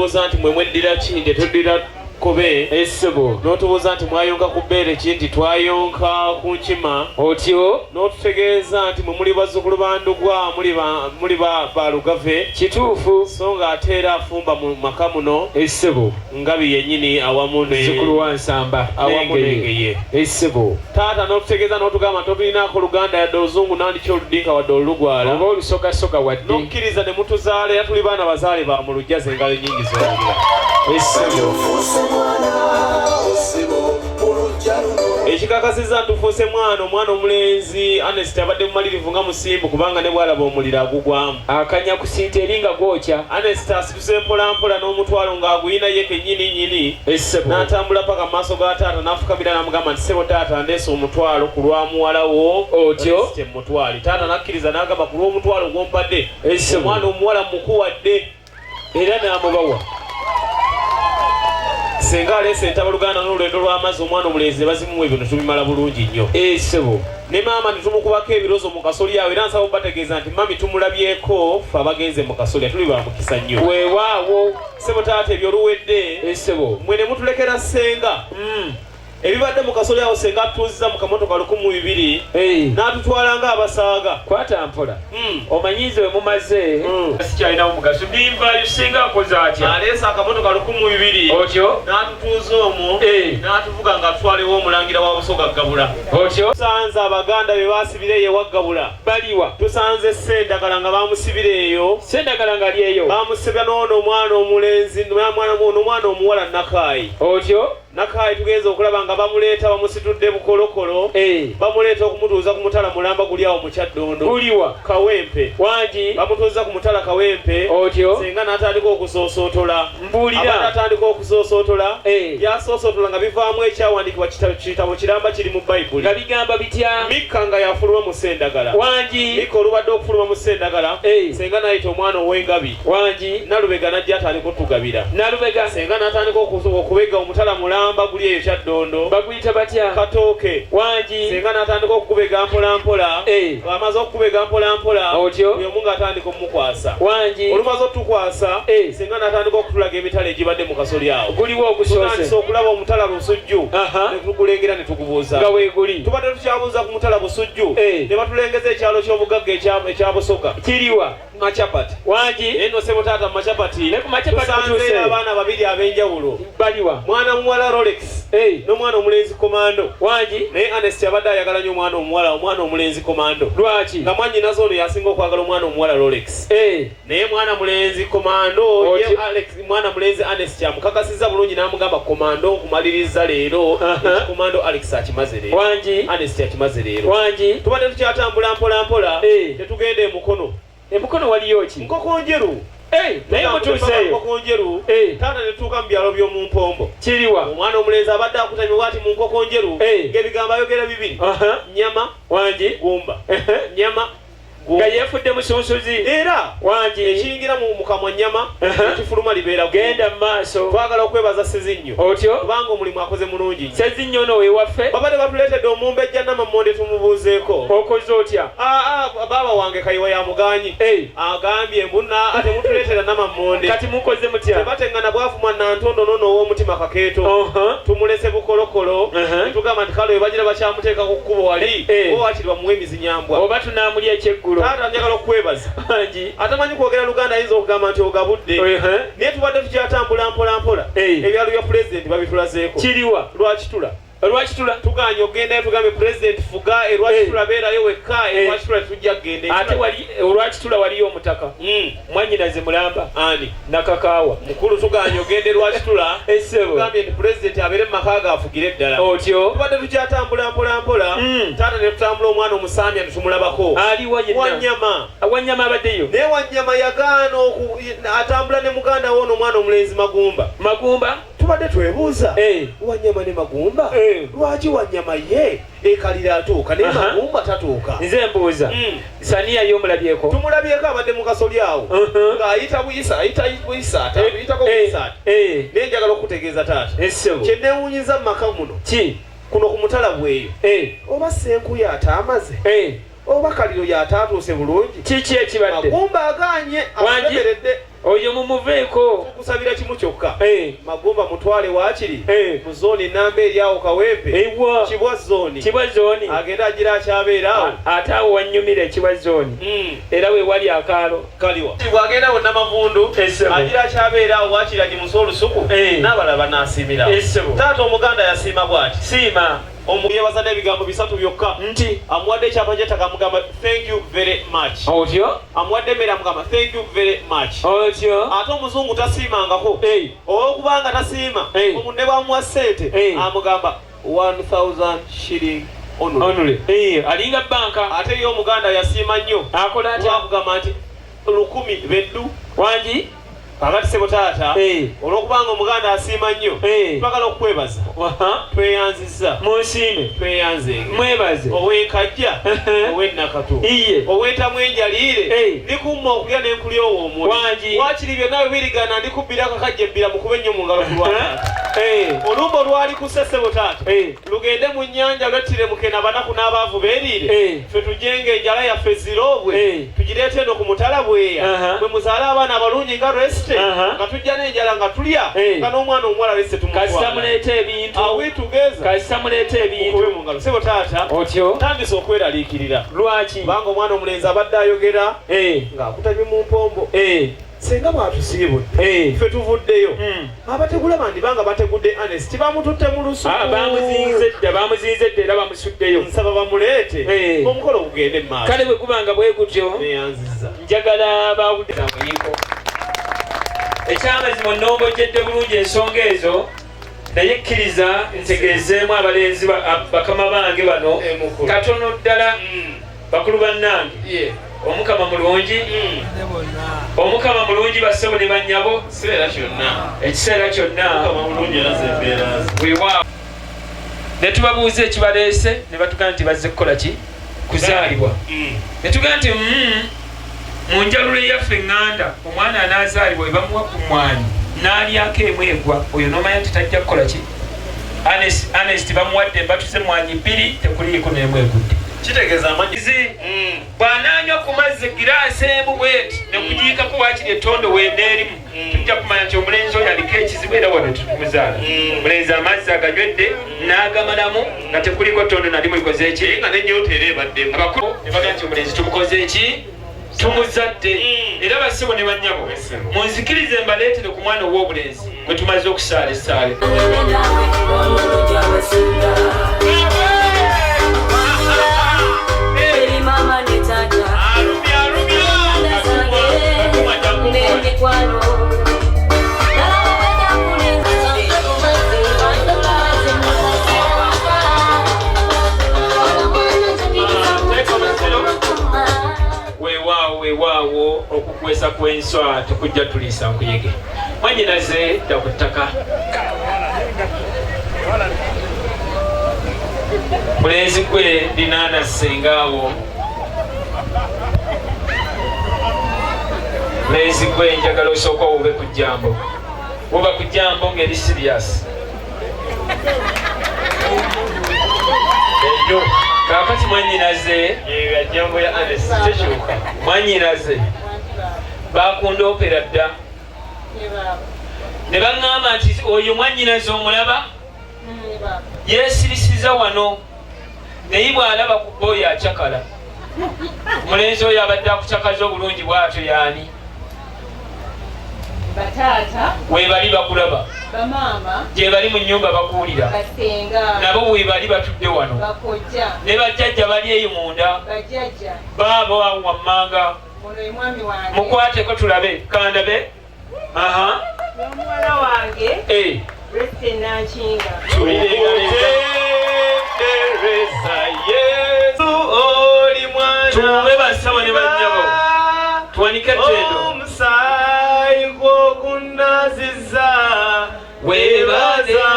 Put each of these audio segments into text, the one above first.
N'otubuuza nti mwe mweddira ki, nti tuddira Kkobe. Essebo. N'otubuuza nti mwayonka ku bbeere ki, nti twayonka ku nkima. Otyo. N'otutegeeza nti mwe muli bazzukulu ba Ndugwa, muli ba muli ba ba Lugave. Kituufu. So ng'ate era afumba mu maka muno. Essebo. Ngabi yennyini awamu ne Muzzukulu wa Nsamba awamu n'Engeye. Essebo. Taata n'otutegeeza n'otugamba nti totulinaako luganda yadde oluzungu nandiki oludinka wadde olulugwala. Oba olusogasoga wadde. N'okkiriza ne mutuzaala era tuli baana bazaale ba mu luggya ze ngalo ennyingi z'owulira. Essebo. Ekikakasizza nti tufuuse mwana, omwana omulenzi Ernest abadde mumalirivu nga musimbu kubanga ne bw'alaba omuliro agugwamu. Akanya kusiita eri nga gwokya. Ernest asituse mpolampola n'omutwalo ng'aguyina ye kennyini nnyini. Essebo. N'atambula paka mu maaso ga taata n'afukamira n'amugamba nti ssebo taata ndeese omutwalo ku lwa muwala wo. Otyo. Ernest mmutwale. Taata n'akkiriza n'agamba ku lw'omutwalo gw'ompadde Essebo. omwana omuwala mmukuwadde. Era n'amubawa. Senga aleese entabaluganda n'olwendo lw'amazzi omwana omulenzi ne bazimuwa ebyo ne tubimala bulungi nnyo. Essebo. Ne maama ne tumukubako ebirozo mu kasolya awo era nsaba obategeeza nti mami tumulabyeko ffe abagenze mu kasolya tuli ba mukisa nnyo. Weewaawo. Ssebo taata ebyo oluwedde. Essebo. Mmwe ne mutulekera ssenga. Ebibadde mu kasolya awo ssenga atutuuzizza mu kamotoka 1000 n'atutwala ng'abasaaga. Kwata mpola. Omanyi nze we mumaze. Sikyalinawo mugaso ndinvaayo ssenga akoze atya? Aleese akamotoka 1000. Otyo. N'atutuuza omwo. N'atuvuga ng'atutwala ew'omulangira wa Busoga Ggabula. Otyo. Tusanze Abaganda be baasibira eyo ewa Ggabula. Baliwa? Tusanze Ssendagala nga baamusibira eyo. Ssendagala ng'ali eyo. Baamusibira n'ono omwana omulenzi, n'omwana omuwala Nakaayi. Otyo. Nakaayi tugenze okulaba nga bamuleeta bamusitudde bukolokolo. Bamuleeta okumutuuza ku mutala mulamba guli awo mu Kyaddondo. Guliwa? Kawempe. Wangi. Bamutuuza ku mutala Kawempe. Otyo. Ssenga n'atandika okusoosootola. Mbuulira. Abadde atandika okusoosootola. By'asoosootola nga bivaamu ekyawandiikibwa kitabo kiramba kiri mu Bayibuli. Nga bigamba bitya? Mikka nga yafuluma mu Ssendagala. Wangi. Mikka olubadde okufuluma mu Ssendagala. Ssenga n'ayita omwana ow'engabi. Wangi. Nalubega n'ajja atandika otugabira. Nalubega. Ssenga n'atandika okubega omutala mulamba guli eyo Kyaddondo. Baguyita batya? Katooke. Wangi. Ssenga n'atandika okukubega mpola mpola. Bw'amaze okukubega mpola mpola. Otyo. Buli omu ng'atandika omukwasa. Wangi. Olumaze otukwasa. Ssenga n'atandika okutulaga emitala egibadde mu kasolya awo. Guliwo ogusoose? Tutandise okulaba omutala Busujju. Ne tugulengera ne tugubuuza. Nga weeguli. Tubadde tukyabuuza ku mutala Busujju. Ne batulengeza ekyalo ky'obugagga ekya Busoga. Kiriwa? Machapati. Wangi. Naye nno ssebo taata mu machapati. Ne ku machapati tusanzeeyo mutuuse. abaana babiri ab'enjawulo. Baliwa? Mwana muwala Rolex. N'omwana omulenzi Komando. Wangi. Naye Ernest abadde ayagala nnyo omwana omuwala, omwana omulenzi Komando. Lwaki? Nga mwannyinaze ono y'asinga okwagala omwana omuwala Rolex. Naye mwana mulenzi Komando, ye Alex, mwana mulenzi Ernest amukakasizza bulungi n'amugamba Komando nkumalirizza leero. Komando Alex akimaze leero. Wangi. Ernest akimaze leero. Wangi. Tubadde tukyatambula mpola mpola. Tetugenda e Mukono. E Mukono waliyo ki? Nkoko njeru. Naye mutuuseeyo. Nkoko njeru. Taata ne tutuuka mu byalo by'omu Mpombo. Kiriwa? Omwana omulenzi abadde akutamye bw'ati mu nkoko njeru. Ng'ebigambo ayogera bibiri. Nnyama. Wangi. Gumba. Nnyama. Nga yeefudde musunsuzi. Era Wangi. Ekiyingira mu kamwa nnyama, ekifuluma libeera ggumba. Genda mu maaso. Twagala okwebaza Ssezinnyo. Otyo. Kubanga omulimu akoze mulungi nnyo. Ssezinnyo ono ow'ewaffe. Babadde batuleetedde omumbejja Namammonde tumubuuzeeko. Okoze otya? Baaba wange Kayiwa yamugaanyi. Agambye mbu temutuleetera Namammonde. Kati mukoze mutya? Tebateŋŋana bwavumwa Nantondo n'ono ow'omutima Kakeeto. Tumulese bukolokolo. Ne tugamba nti kale bagira bakyamuteeka ku kkubo wali. Oba waakiri bamuwe emizinyambwa. Oba tunaamulya ekyeggulo. Taata njagala okukwebaza. Wangi. Atamanyi kwogera Luganda ayinza okugamba nti ogabudde. Naye tubadde tukyatambula mpola mpola. Ebyalo bya pulezidenti babitulazeeko. Kiriwa? Lwakitula. Lwakitula? Tugaanye okugendayo tugambye pulezidenti fuga e Lwakitula beerayo wekka e Lwakitula tetujja kugenda. Ate wali Olwakitula waliyo omutaka. Mwannyinaze mulamba. Ani? Nakakaawa. Mukulu tugaanye ogenda e Lwakitula. Essebo. Tugambye nti pulezidenti abeere mu maka ge afugire ddala. Otyo. Tubadde tukyatambula mpola mpola. Taata ne tutambula omwana omusaamya ne tumulabako. Aliwa yenna? Wanyama. Wanyama abaddeyo. Naye Wanyama yagaana atambula ne muganda we ono omwana omulenzi Magumba. Magumba? Tubadde twebuuza Wanyama ne Magumba lwaki Wanyama ye ekalira atuuka naye Magumba tatuuka. Nze mbuuza Saniya ye omulabyeko? Tumulabyeko abadde mu kasoli awo ng'ayita buyisa ayita buyisa atayitako buyisa naye njagala okukutegeeza taata kye neewuunyiza mu maka muno ki kuno ku mutala bweyo oba Ssenkuye ataamaze oba Kaliro y'ataatuuse bulungi kiki ekibadde? Magumba agaanye Wangi? alemeredde. Oyo mumuveeko. Tukusabira kimu kyokka. Magumba mutwale waakiri mu zooni namba eri awo Kawempe. Ewa. Kibwa zooni. Kibwa zooni. Agende agira akyabeera awo. Ate awo wannyumira ekibwa zooni. Era we wali akaalo. Kaliwa. Bw'agenda awo Namavundu agira akyabeera awo waakiri agimusa olusuku n'abalala banaasiimira. Taata Omuganda yasiima bw'ati. Siima. Yebaza n'ebigambo bisatu byokka. Nti amuwadde ekyapa ky'ettaka amugamba thank you very much. Otyo. Amuwadde emmere amugamba thank you very much. Otyo. Ate omuzungu tasiimangako. Olw'okubanga tasiima, omuntu ne bw'amuwa ssente amugamba 1000 shilling only. Alinga banka. Ate ye Omuganda yasiima nnyo. Akola atya? Akugamba nti 1000 beddu. Wangi? Kakati sebo taata, olw'okubanga Omuganda asiima nnyo, twagala okukwebaza. Tweyanzizza. Munsiime. Tweyanzeege. Mwebaze. Ow'enkajja, ow'ennakato, ow'entamu enjaliire, ndikumma okulya ne nkulyowa omwoyo. Wangi. Waakiri byonna bwe birigana ndikubbira akakajja ebbira mukube nnyo mu ngalo ku lwa taata. Olumbe olwali ku ssebo taata, lugende mu nnyanja lwettire mukene abanaku n'abaavu beeriire. Ffe tujjenga enjala yaffe ziroobwe, tugireete eno ku mutala bweya. Bwe muzaale abaana abalungi nga Resite, nga tujja n'enjala nga tulya, nga n'omwana omuwala Resite tumutwala. Kasita muleete ebintu. Are we together? Kasita muleete ebintu. Mukube mu ngalo. Ssebo taata, Otyo. ntandise okweraliikirira. Lwaki? Kubanga omwana omulenzi abadde ayogera ng'akutamye mu mpombo. Senga bw'atusiibudde, ffe tuvuddeyo. Abategula bandibanga bategudde Ernest bamututte mu lusuku. Bamuzinze dda era bamusuddeyo. Nsaba bamuleete omukolo gugende mu maaso. Kale bwe gubanga bwe gutyo, neyanzizza. Njagala bawulire amuyiko. Ekyamazima nnombojedde bulungi ensonga ezo, naye kkiriza ntegeezeemu abalenzi bakama bange bano katono ddala. Bakulu bannange, Omukama mulungi. Omukama mulungi bassebo ne bannyabo. Ekiseera kyonna. Weewaawo. Ne tubabuuza ekibaleese ne batugamba nti bazze kukola ki? Kuzaalibwa. Ne tugamba nti mu njalulo eyaffe eŋŋanda omwana anaazaalibwa bwe bamuwa ku mmwanyi n'alyako emu egwa, oyo n'omanya nti tajja kukola ki? Ernest bamuwadde embatu z'emmwanyi bbiri tekuliiko n'emu egudde. Kitegeeza amanyi. Bw'anaanywa ku mazzi giraasi emu bw'eti ne kugiikako waakiri ettondo weneerimu, tujja kumanya nti omulenzi oyo aliko ekizibu era wano tetumuzaala. Omulenzi amazzi aganywedde n'agamalamu nga tekuliko ttondo nalimu likoze ki? Nga n'ennyonta era ebaddemu. Abakulu ne bagamba nti omulenzi tumukoze ki? Tumuzadde. Era bassebo ne bannyabo, munzikirize mbaleetere ku mwana ow'obulenzi gwe tumaze okusaala essaala. Weewaawo okukwesa kw'enswa tekujja tuliisa nkuyege. Mwannyinaze dda ku ttaka. Mulenzi gwe linaana ssengaawo. Mulenzi gwe njagala osooka owube ku jjambo. Wuba ku jjambo ng'eri serious. Eyo. Kaakati mwannyinaze. Jjambo ya Ernest tekyuka. Mwannyinaze. Bakundoopera dda. Ne baŋŋamba nti oyo mwannyinaze omulaba? Yeesirisiza wano. Naye bw'alaba ku bboyi acakala. Omulenzi oyo abadde akucakaza obulungi bw'atyo y'ani? Bataata. Weebali bakulaba. Bamaama. Gye bali mu nnyumba bakuwulira. Basenga. Nabo weebali batudde wano. Bakojja. Ne bajjajja bali eyo munda. Bajjajja. Baabo awo wammanga. Ono ye mwami wange. Mukwateko tulabe. Kandabe. Aha. N'omuwala wange. Resite Nankinga. Tuwe bassabo ne bannyabo. Tuwanike ettendo. Omusaayi gw'okunnaazizza. Weebaza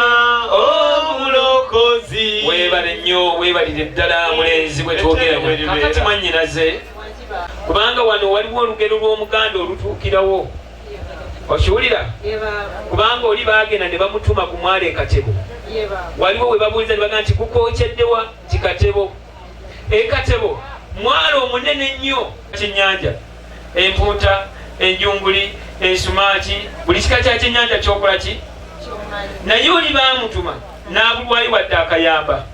omulokozi. Weebale nnyo, weebalire ddala mulenzi bwe twogera. Kakati mwannyinaze, kubanga wano waliwo olugero lw'Omuganda olutuukirawo. Okiwulira? Kubanga oli baagenda ne bamutuma ku mwalo e Katebo. Waliwo we babuuliza ne bagamba nti kukookyeddewa nti Katebo. E Katebo mwalo omunene nnyo. Kyennyanja, empunta, enjunguli, Ensumaaki, buli kika kya kyennyanja kyokola ki? Naye oli baamutuma n'abulwayo wadde akayamba.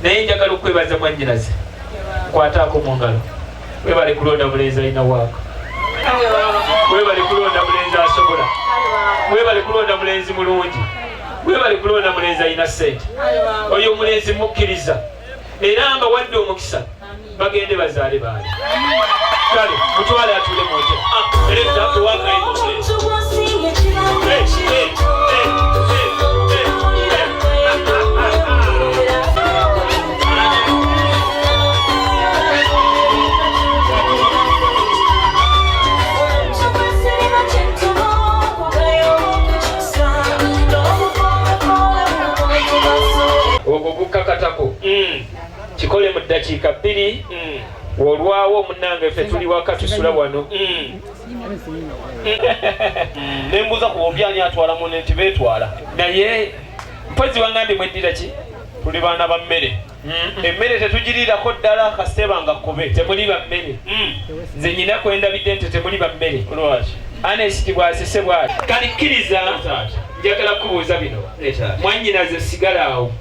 Naye njagala okwebaza mwannyinaze. Nkwataako mu ngalo. Webale kulonda mulenzi alina waaka. Webale kulonda mulenzi asobola. Webale kulonda mulenzi mulungi. Webale kulonda mulenzi alina ssente. Oyo omulenzi mukkiriza. Era mbawadde omukisa. Bagende bazaale baali. Kale mutwale atuule mu ntebe. Ogwo gukkakatako. Kikole mu ddakiika 2. Olwawo munnange ffe tuli waka tusula wano. Ne mbuuza ku bombi ani atwala munne nti beetwala. Naye mpozi wangambye mweddira ki? Tuli baana ba mmere. Emmere tetugiriirako ddala kasiteba nga kkobe. Temuli ba mmere. Nze nnyina kwendabidde nti temuli ba mmere. Lwaki? Anesti bw'asese bw'ati. Kale kkiriza njagala kukubuuza bino. Mwannyinaze sigala awo.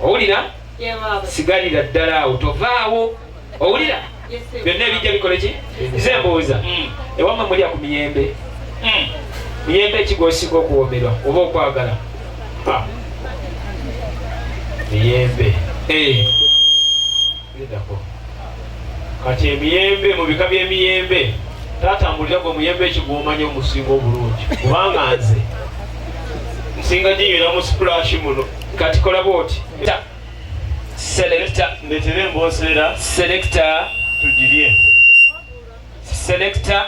Owulira? Sigalira ddala awo tovaawo. Owulira? Byonna ebijja bikole ki? Nze mbuuza. Ewammwe mulya ku miyembe. Miyembe ki gw'osinga okuwoomerwa oba okwagala? Miyembe. Kati emiyembe mu bika by'emiyembe taata mbulira gwe muyembe ki gw'omanyi omusinga obulungi kubanga nze nsinga ginywera mu splash muno. Kati kola bw'oti. Selector. Ndeetere emboosera. Selector. Tugirye. Selector.